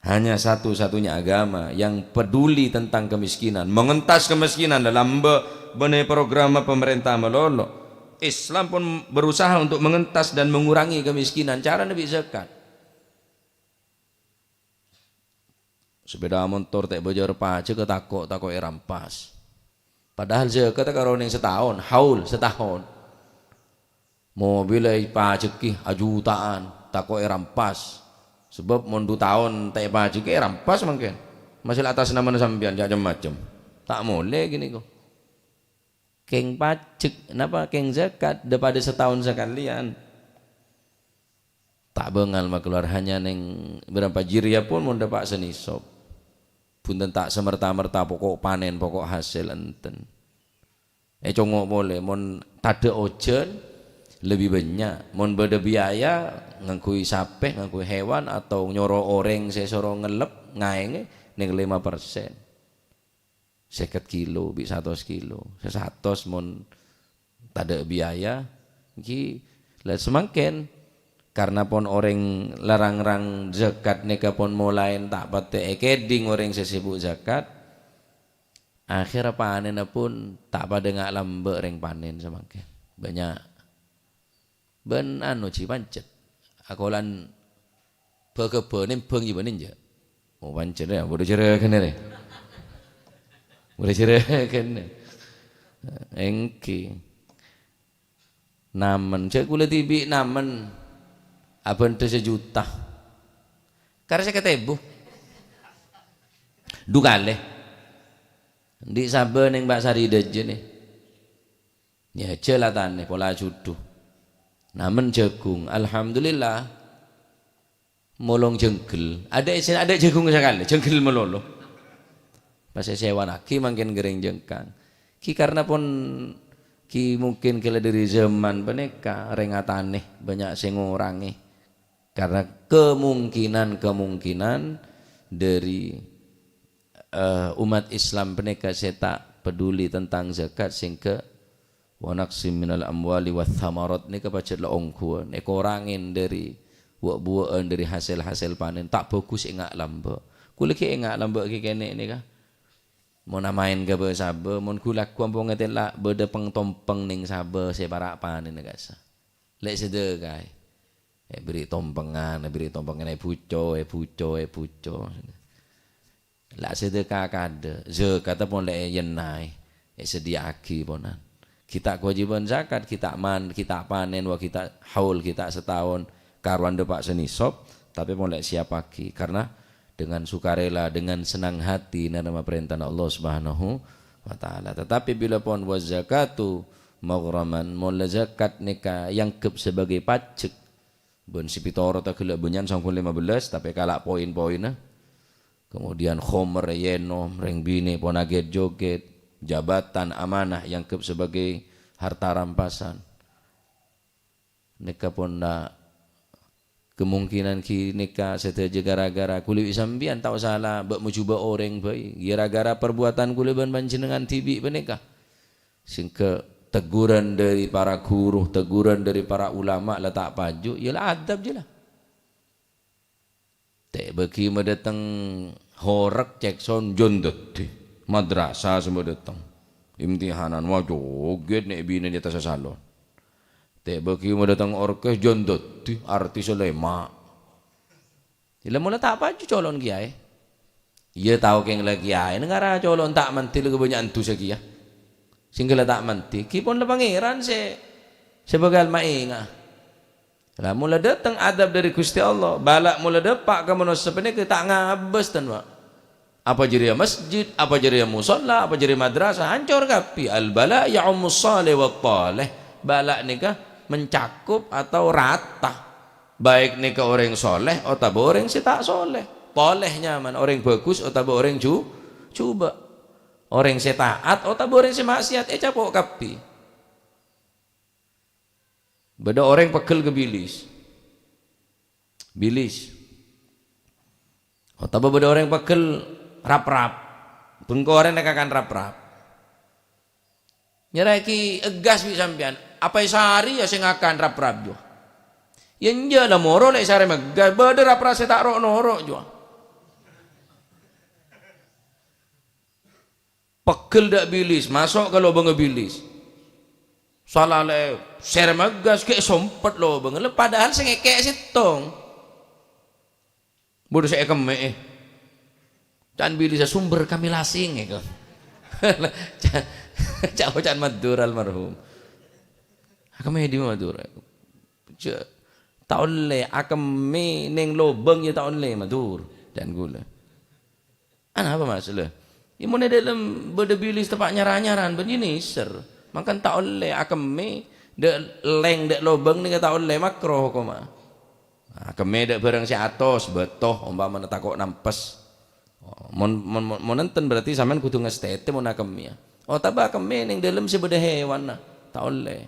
Hanya satu-satunya agama yang peduli tentang kemiskinan, mengentas kemiskinan dalam be-, bânnè program pemerintah malolo. Islam pon berusaha untuk mengentas dan mengurangi kemiskinan. Carana bi' zakat. Sepeda montor ta' bâjâr pajhâk tako', tako' èrampas. Padahal zakat karo nèng sataon, haul sataon. Mobil èpajhâghi ajutaan, tako' èrampas. Sabâb mon du taon ta' èpajhâghi, èrampas mangkèn. Masih la atas namana sampèyan, cem-macem. Ta' molè ghânèka. Kèng pajhâk, napa kèng zakat, dâ-padâ sataon sakalèyan. Ta' bângal makalowar hanya nèng bârâmpa jârèya pon mon dâpa' sanisab. Bhunten ta' samerta-merta pokok panen, pokok hasil, enten. Ècongo' polè, mon tadâ' ojhân, lebbi bânnya'. Mon bâdâ biaya, ngangghuy sapè, ngangghuy hewan, atau nyoro orèng sè soro ngellep, ngaèngè, nèng lèma persen. Sèket kilo, bi' satos kilo. Sè satos mon tadâ' biaya, ènggi la samangkèn. Karna pon orèng la rang-rang zakat nèka pon molaè ta' patè èkèdhing orèng sè sibuk zakat, akhèrra panènna pon ta' padâ nga' lambâ' rèng panèn samangkèn. Bânnya'. Bân anu, jhi, pancet. Akolan bâ-ghâbâ nèmbhâng jhi bânnè, enjâ'? Oh, pancet, ya, bâdâ jârâghânna, rè. Bâdâ jârâghânna. Ènggi. Namen, jâ' kulâ dhibi' namen. Abhânta sajuta. Karè sèket èbu. Du kalè. Andi' sabâ nèng Pak Sari Dajjâ, nè. Ya, jhâ' la tanè, pola judhu. Namen jhâghung, alhamdulillah. Molong jhânggel. Adâ' sè, adâ' jhâghung sakalè, jhânggel malolo. Pas èsèwanaghi mangkèn ghârèng jhângkang. Ghi karna pon, ghi mungkin ghellâ' dâri zaman panèka, rèng atanè bânnya' sè ngorangè. Karna kemungkinan-kemungkinan dâri eh, umat Islam panèka sè ta' peduli tentang zakat, sehingga "Wa naqsim minal amwali wath thamarat" nèka pajhât la ongghuwân, èkorangè dâri wâ'-buwâ'ân, dâri hasèl-hasèl panèn, ta' bhâghus ènga' lambâ'. Kulâ ghi' ènga' lambâ' ghi' kènè' nèka. Mon amaèn ka bâ-sabâ, mon ghu-lagghu ampon ngatèla' bâdâ pèng-tompèng nèng sabâ sè para' panèn ka'issa'. Lè' sadhâkaè. Èbèrri' tompèngan, èbèrri' tompèngan, èbhuco, èbhuco, èbhuco. La sadhâka kadâ', zakat pon la èyenna'è, èsadhiyâ'aghi ponan. Ghi' ta' kawâjibhân zakat, ghi' ta' man-, ghi' ta' panèn, wa ghi' ta' haul, ghi' ta' sataon, karowan dâpa' sanisab, tapè pon la èsiyapaghi. Karna dengan sukarela, dengan senang hati narèma parèntana Allah Subhanahu wa Ta'ala. Tetapi bilâ pon wa zakatu maghraman, mon la zakat nèka èangghep sebagai pajhâk, Bân sè pètorotta ghellâ' bânnya'an songghun lèma bellâs, tapè kala' poin-poinna. Kemudian khomer, yènom, rèng binè' pona ghet-joghet, jabatan, amanah èangghep sebagai harta rampasan. Nèka pon la kemungkinan ghi nèka sadhâjâ gara-gara kulâ bi' sampèyan ta' osa la bâ' mojubâ orèng bhâi. Gara-gara perbuatan kulâ bân panjhennengngan dhibi' panèka. Sehingga teguran dari para guru, teguran dari para ulama la ta' paju, ya la adab jâ la. Ta' bâgi ma' dâteng horek cèkson jhân dhâddhi. Madrasah sè ma' dâteng. Imtihanan, wah, joghet nè' binè' è attas salon. Ta' bâgi ma' dâteng orkes jhân dhâddhi artis lèma'. Ila mula ta' paju colon kiyaè. Iyâ tao kèng la kiyaè, nèngara colon ta' mandhi la kabânnya'an dhusa kèya. Sèngghâ la ta' mandhi, ghi pon la Pangèran sè, sè bhâkal maènga'a. Lamon la dâteng adab dhâri Ghustè Allah, bâlâ mon la dâpa' ka manossa panèka ta' ngabâs, tan, Pak. Apa jârèya masjid, apa jârèya musholla, apa jârèya madrasah, ancor kabbhi. Al-bala ya'ummus shalih wat thalih. Bâlâ nèka mencakup atau rata. Baik nèka orèng sholèh otabâ orèng sè ta' sholèh. Thalih nyaman, orèng bhâghus otabâ orèng ju-, jhubâ'. Orèng sè taat otabâ orèng sè ma'siyat ècapo' kabbhi. Bâdâ orèng pegghel ka bilis. Bilis. Otabâ bâdâ orèng pegghel rap-rap. Bengko orèng nèka kan rap-rap. Nyarè'aghi ègas bi' sampèyan, apa èsarè ya sè ngakan rap-rap jâ? Ya enjâ' la moro lè' èsarè mègas, bâdâ rap-rap sè ta' ro'-noro' jâ. Pegghel dâ' bilis, maso' ka lobângnga bilis. Sala lè' sèrè mègas, ghi' sompet lobângnga, lè' padahal sè ngèkè' sèttong. Bâdâ sè èkemmè'è. Can bilisa sumber kami lasing, èko. Ca-, ca-, ca'na Madhurâ almarhum. Akemmè dâ' Madhurâ. Ja-, ta' ollè, akemmè neng lobâng ya ta' ollè, Madhurâ. Can ghulâ. Anapa maksudnya? Ya, mon è dâlem bâdâ bilis teppa' nyar-anyaran, bân nèser. Mangkana ta' ollè akemmè, dâ' leng, dâ' lobâng nèka ta' ollè, makro hokomma. Akemmè dâ' bhârâng sè atos, bâto, ompamana tako' nampes. Mon, mon, mon, mon enten berarti sampèyan kodhu ngastètè mon akemmè, ya. Otabâ akemmè neng dâlem sè bâdâ hewanna, ta' ollè.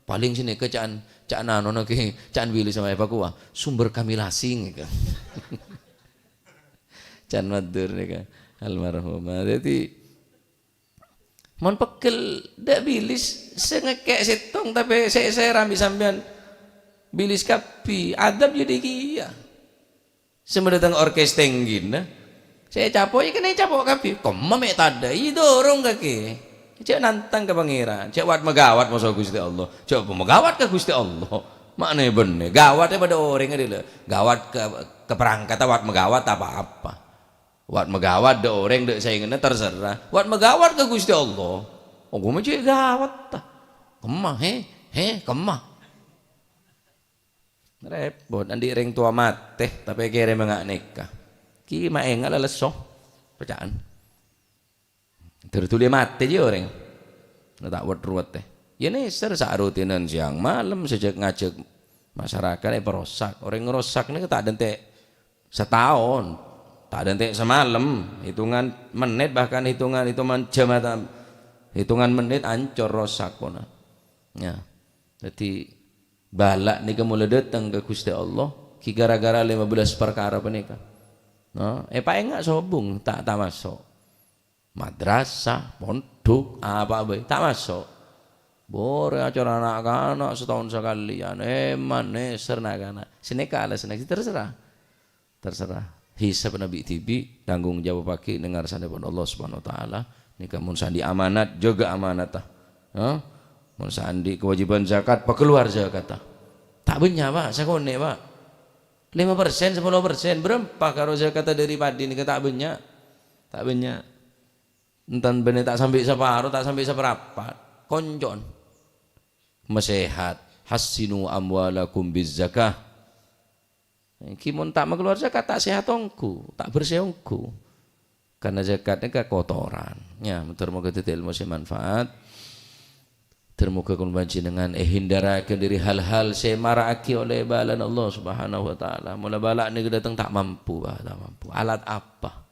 Paling sè nèka ca'na, ca'na anona kè, ca'na bilis sama evakuasi. Sumber kami lasing, nèka. Can Madhurâ nèka, almarhumah. Jadi, mon pegghel dâ' bilis sè ngèkè' sèttong, tapè sè, sè rami sampèyan bilis kabbhi, adab jadi kèya. Sè madâteng orkes tèngghina, sè ècapo' ya kènè ècapo' kabbhi. Kemma mè' tadâ', èdorong kakè. Jhâ' nantang ka Pangèran, jhâ' wat-maghâwât moso Ghustè Allah. Jhâ' apa maghâwât ka Ghustè Allah. Ma'nè bânnè, ghâwât è bâdâ orèng adhila. Ghâwât ka, ka perangkat, wat-maghâwât apa-apa. Wat-maghâwât dâ' orèng, dâ' saènganna, terserah. Wat-maghâwât ka Ghustè Allah. Oh, ghâmma jhâ' ghâwât, ta. Kemma, he, he, kemma. Rèpot, andi' rèng towa matè, tapè kèrèm nga' nèka. Kè maènga' la lesso, pèca'an. Dâri dhuli matè jiyâ orèng. La ta' wet-ruwet, eh. Ya nèser sa' rutinan sèyang malem, sajâk ngajhâk masyarakat èparosak. Orèng ngrosak nèka ta' dântè' sataon, ta' dântè' samalem, hitungan menit, bahkan hitungan, hitungan jam atau hitungan menit ancor, rosak pona. Ya. Dhâddhi, bâlâ nèka mon la dâteng ka Ghustè Allah, ghi ghârâ-ghârâ lèma bellâs parkara panèka. No, èpaènga' sobung, ta', ta' maso'. Madrasah, pondhuk, apa bhâi, ta' maso'. Bhuru acara na'-kana' sataon sakalèyan, èman, nèser na'-kana'. Sè nèka alasanna, terserah. Terserah. Hisab nabbhi dhibi', tanggung jawab paghi' neng ngarsana pon Allah Subhanahu wa Ta'ala. Nèka mon sè andi' amanat, jâgâ amanatta. Hah? Mon sè andi' kewajiban zakat, pakeluar zakatta. Ta' bânnya', Pak, sakonè', Pak. Lèma persen, sapolo persen, bârâmpa karo zakatta dâri padhi nèka ta' bânnya'. Ta' bânnya'. Enten bânnè ta' sambi' saparo, ta' sambi' saparapat. Konco'en. Masèhat. "Hassinu amwalakum biz zakah." Ènggi mon ta' makalowar zakat, ta' sèhat ongghu, ta' bersè ongghu. Karena zakat nèka kotoran. Ya, moghâ-moghâ dhâddhi èlmo sè manfaat. Ter-moga kaulâ panjhennengngan èhindarraghi dhâri hal-hal sè mara'aghi ollè bâlâna Allah Subhanahu wa Ta'ala. Mola bâlâ nèka dâteng ta' mampu, Pak, ta' mampu. Alat apa?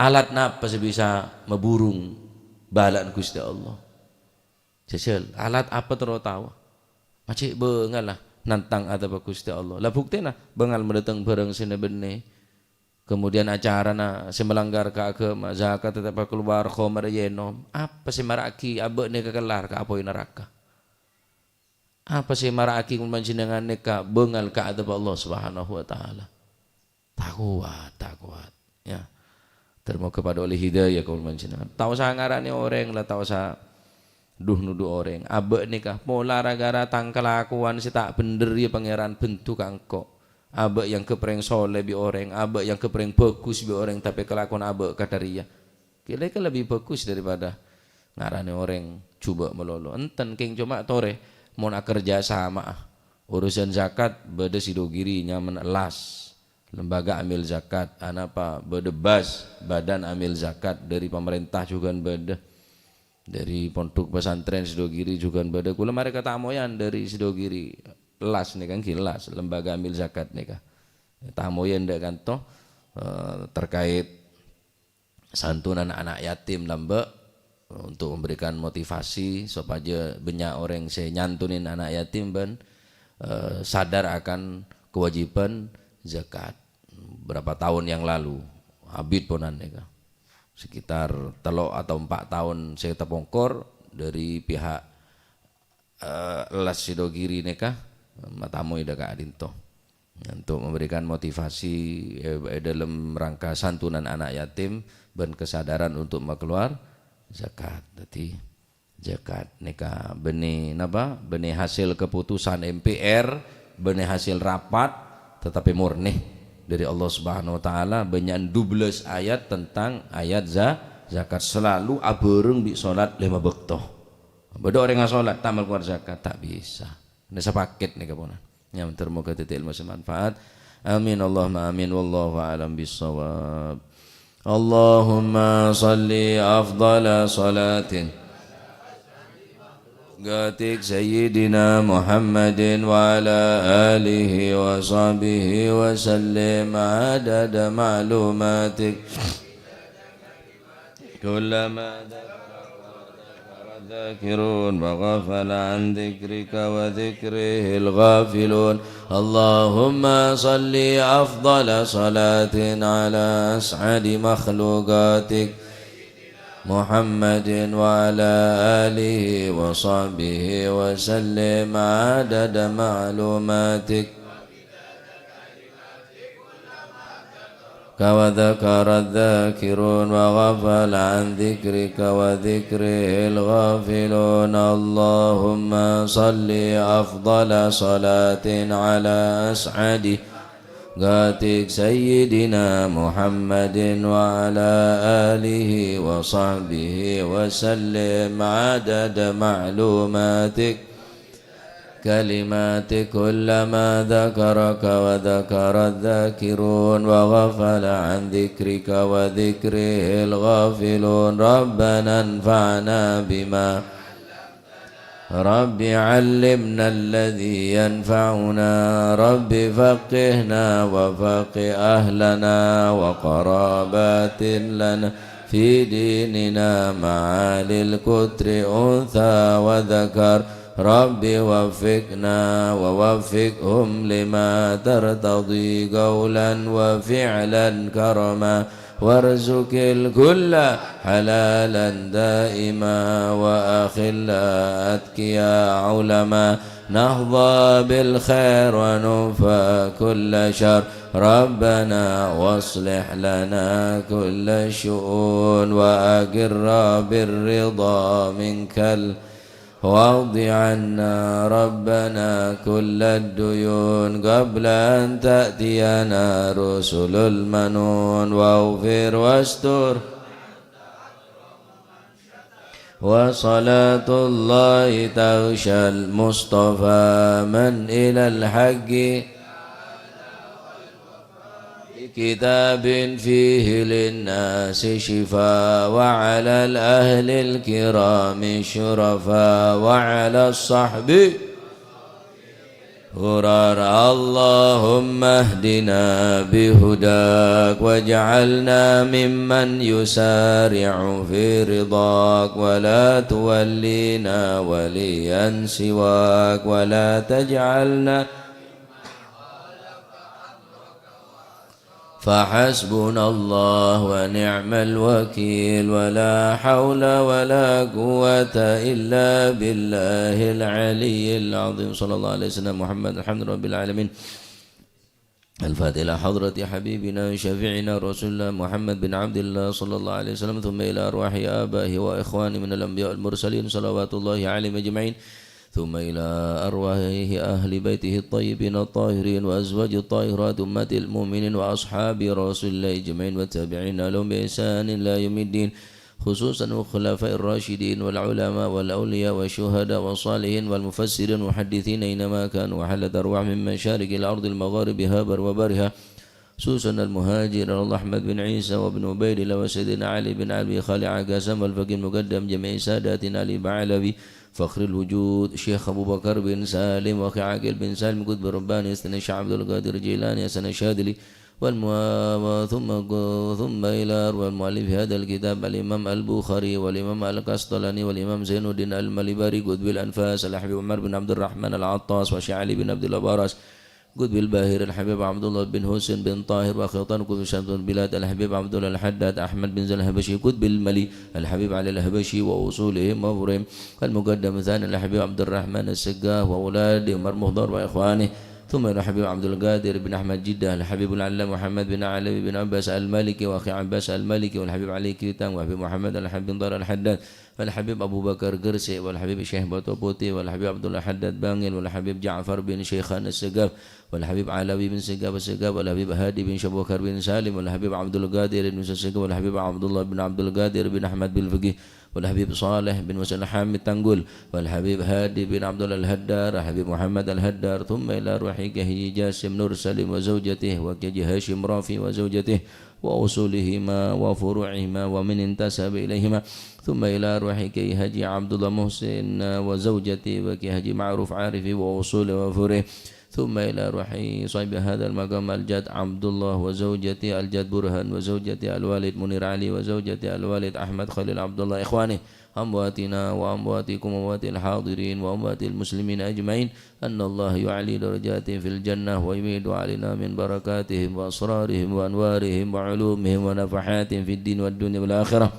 Alat napa sè bisa maburung bâlâna Ghustè Allah? Jhâjhâl, alat apa terro tao? Ma' cè' bângal la nantang adhâbbhâ Ghustè Allah. La bhuktèna, bângal madâteng bhârâng sè nè-bânnè. Kemudian acarana sè melanggar ka aghâma, zakat ta' èpakalowar, khomer ènom. Apa sè mara'aghi abâ' nèka kellar ka apoy naraka? Apa sè mara'aghi kaulâ panjhennengngan nèka bângal ka adhâbbhâ Allah Subhanahu wa Ta'ala? Ta' kowat, ta' kowat. Ya. Ter-moga padâ ollè hidayah kaulâ panjhennengngan. Ta' osa ngaranè orèng la, ta' osa dhu-nodhu orèng. Abâ' nèka pola ra-ghârâ tang kalakowan sè ta' bhendher, ya Pangèran, bhendhu ka engko'. Abâ' èangghep rèng solè bi' orèng, abâ' èangghep rèng bhâghus bi' orèng, tapè kalakowan abâ' kadhâriyâ. Kèra-kèra lebbi bhâghus daripada ngaranè orèng jhubâ' malolo. Enten, kèng coma torè mon akerja sama'a. Urusan zakat bâdâ Sidogiri nyamana Las, Lembaga Amil Zakat, anapa bâdâ BAS, Badan Amil Zakat, dâri pamarènta jhughân bâdâ, dâri pondhuk pesantren Sidogiri jhughân bâdâ. Kaulâ marè katamoyan dâri Sidogiri, Las nèka ènggi Las, Lembaga Amil Zakat nèka. Tamoyan dâ' kanto, eh, terkait santunan anak yatim lambâ', untuk memberikan motivasi sopajâ bânnya' orèng sè nyantunin anak yatim bân, eh, sadar akan kewajiban zakat. Berapa tahun yang lalu, abit ponan nèka. Sekitar tello' atau empa' taon sè tapongkor dâri pihak eh, Las Sidogiri nèka matamoy dâ' ka'dinto untuk memberikan motivasi, eh, è dâlem rangka santunan anak yatim bân kesadaran untuk makalowar zakat. Dâddhi, zakat nèka bânnè napa? Bânnè hasil keputusan M P R, bânnè hasil rapat, tetapi murni dâri Allah Subhanahu wa Ta'ala, bânnya'an dubellâs ayat tentang ayat za-, zakat selalu abhâreng bi' sholat lèma bâkto. Bâdâ orèng asolat, ta' makalowar zakat, ta' bisa. Nè sapakèt nèka ponan. Nyamana moga dhâddhi ilmu sè manfaat. Amin, Allahumma amin. Wallahu a'lam bissawab. Allahumma shalli afdhala shalatin Gatik Sayyidina Muhammadin wa ala alihi wa sahbihi wa sallim adada ma'lumatik. كلما ذكرك وذكر الذاكرون وغفل عن ذكرك وذكره الغافلون. اللهم صل أفضل صلاة على أسعد مخلوقاتك محمد وعلى آله وصحبه وسلم عدد معلوماتك. وذكر الذاكرون وغفل عن ذكرك وذكره الغافلون. اللهم صل أفضل صلاة على أسعد غاتك سيدنا محمد وعلى آله وصحبه وسلم عدد معلوماتك. كلمات كلما ذكرك وذكر الذاكرون وغفل عن ذكرك وذكره الغافلون. ربنا انفعنا بما رب علمنا الذي ينفعنا. رب فقهنا وفقه أهلنا وقرابات لنا في ديننا مع أهل القطر أنثى وذكر. رب وفقنا ووفقهم لما ترتضي قولا وفعلا كرما. وارزق الكل حلالا دائما وأخلاء أتقياء علما. نحظى بالخير وننفى كل شر. ربنا واصلح لنا كل الشؤون وأقر بالرضا منك ال- واقض عنا ربنا كل الديون قبل أن تأتينا رسل المنون. واغفر واستر. وصلاة الله تغشى المصطفى من إلى الحق كتاب فيه للناس شفاء، وعلى الأهل الكرام الشرفاء، وعلى الصحب غرار. اللهم اهدنا بهداك، واجعلنا ممن يسارع في رضاك، ولا تولينا وليا سواك، ولا تجعلنا فحسبنا الله ونعم الوكيل، ولا حول ولا قوة إلا بالله العلي العظيم. صلى الله على سيدنا محمد، الحمد لله رب العالمين. الفاتحة إلى حضرة حبيبنا شفيعنا رسول الله محمد بن عبد الله صلى الله عليه وسلم، ثم إلى أرواح آبائه وإخوانه من الأنبياء والمرسلين صلوات الله عليهم أجمعين، ثم إلى أرواح أهل بيته الطيبين الطاهرين وأزواجه الطاهرات أمهات المؤمنين وأصحاب رسول الله أجمعين والتابعين لهم بإحسان إلى يوم الدين، خصوصا الخلفاء الراشدين والعلماء والأولياء والشهداء والصالحين والمفسرين والمحدثين أينما كانوا، وحلت أرواحهم من مشارق الأرض المغاربها برها وبحرها، خصوصا المهاجر أحمد بن عيسى وابن عبيد الله وسيدنا علي بن أبي خالد عكاسا والفقيه المقدم جميع ساداتنا علي بعلوي فخر الوجود شيخ أبو بكر بن سالم وأخي عاقل بن سالم قطب رباني سيدنا الشيخ عبد القادر جيلاني حسن الشاذلي والمو-، ثم، ثم إلى أرواح مؤلف هذا الكتاب الإمام البخاري والإمام القسطلاني والإمام زين الدين المليباري قطب الأنفاس الحبيب عمر بن عبد الرحمن العطاس والشيخ علي بن عبد الله براس قطب الباهر الحبيب عبد الله بن حسين بن طاهر وخطان قطب شمس البلاد الحبيب عبد الله الحداد أحمد بن زين الحبشي قطب الملي الحبيب علي الحبشي وأصولهم وفروعهم المقدم الثاني الحبيب عبد الرحمن السقاف وأولاده عمر مخضر وإخوانه ثم الحبيب عبد القادر بن أحمد جدة الحبيب العلامة محمد بن علوي بن عباس المالكي وأخي عباس المالكي والحبيب علي كيتان والحبيب محمد الحبيب بن طاهر الحداد والحبيب أبو بكر قرسي والحبيب الشيخ بطو بوتي والحبيب عبد الله حداد بانجل والحبيب جعفر بن شيخان السقاف والحبيب علوي بن سقاف السقاف والحبيب هادي بن شبوكر بن سالم والحبيب عبد القادر بن سقاف والحبيب عبد الله بن عبد القادر بن أحمد بالفقيه والحبيب صالح بن مسلم حامد تنقل والحبيب هادي بن عبد الله الهدار والحبيب محمد الهدار ثم إلى روح كهي جاسم نور سليم وزوجته وكهي هاشم رافي وزوجته وأصولهما وفروعهما ومن انتسب إليهما ثم إلى روح كهي حاجي عبد الله محسن وزوجته وكهي حاجي معروف عارف وأصوله وفروعه ثم إلى روح صاحب هذا المقام الجد عبد الله وزوجته الجد برهان وزوجته الوالد منير علي وزوجته الوالد أحمد خليل عبد الله إخوانه أمواتنا وأمواتكم وأموات الحاضرين وأموات المسلمين أجمعين أن الله يعلي درجاتهم في الجنة ويميد علينا من بركاتهم وأسرارهم وأنوارهم وعلومهم ونفحاتهم في الدين والدنيا والآخرة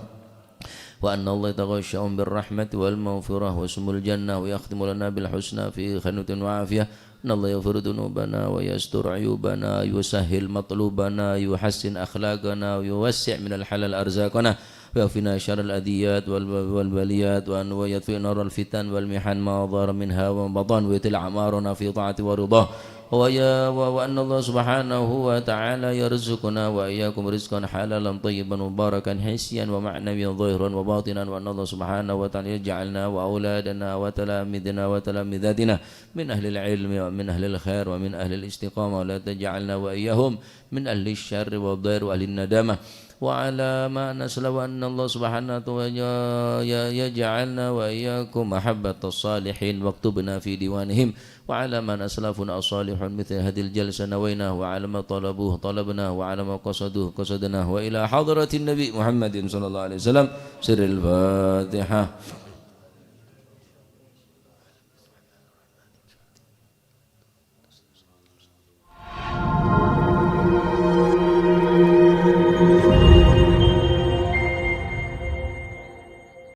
وأن الله يتغشاهم بالرحمة والمغفرة ويسكنهم الجنة ويختم لنا بالحسنى في خير وعافية أن الله يغفر ذنوبنا ويستر عيوبنا ويسهل مطلوبنا ويحسن أخلاقنا ويوسع من الحلال أرزاقنا ويكفينا شر الأذيات والب-، والبليات وأن، ويطفئ نار الفتن والمحن ما ظهر منها وما بطن ويطيل أعمارنا في طاعته ورضاه ويا-، و-، وأن الله سبحانه وتعالى يرزقنا وإياكم رزقا حلالا طيبا مباركا حسيا ومعنويا ظاهرا وباطنا وأن الله سبحانه وتعالى يجعلنا وأولادنا وتلاميذنا وتلاميذاتنا من أهل العلم ومن أهل الخير ومن أهل الاستقامة، ولا تجعلنا وإياهم من أهل الشر والضير وأهل الندامة. وعلى ما نسأل وأن الله سبحانه وتعالى ي-، ي-، يجعلنا وإياكم أحبة الصالحين واكتبنا في ديوانهم. وعلى ما نسأل فنا الصالحون مثل هذه الجلسة نويناه، وعلى ما طلبوه طلبناه، وعلى ما قصدوه قصدناه، وإلى حضرة النبي محمد صلى الله عليه وسلم. سر الفاتحة.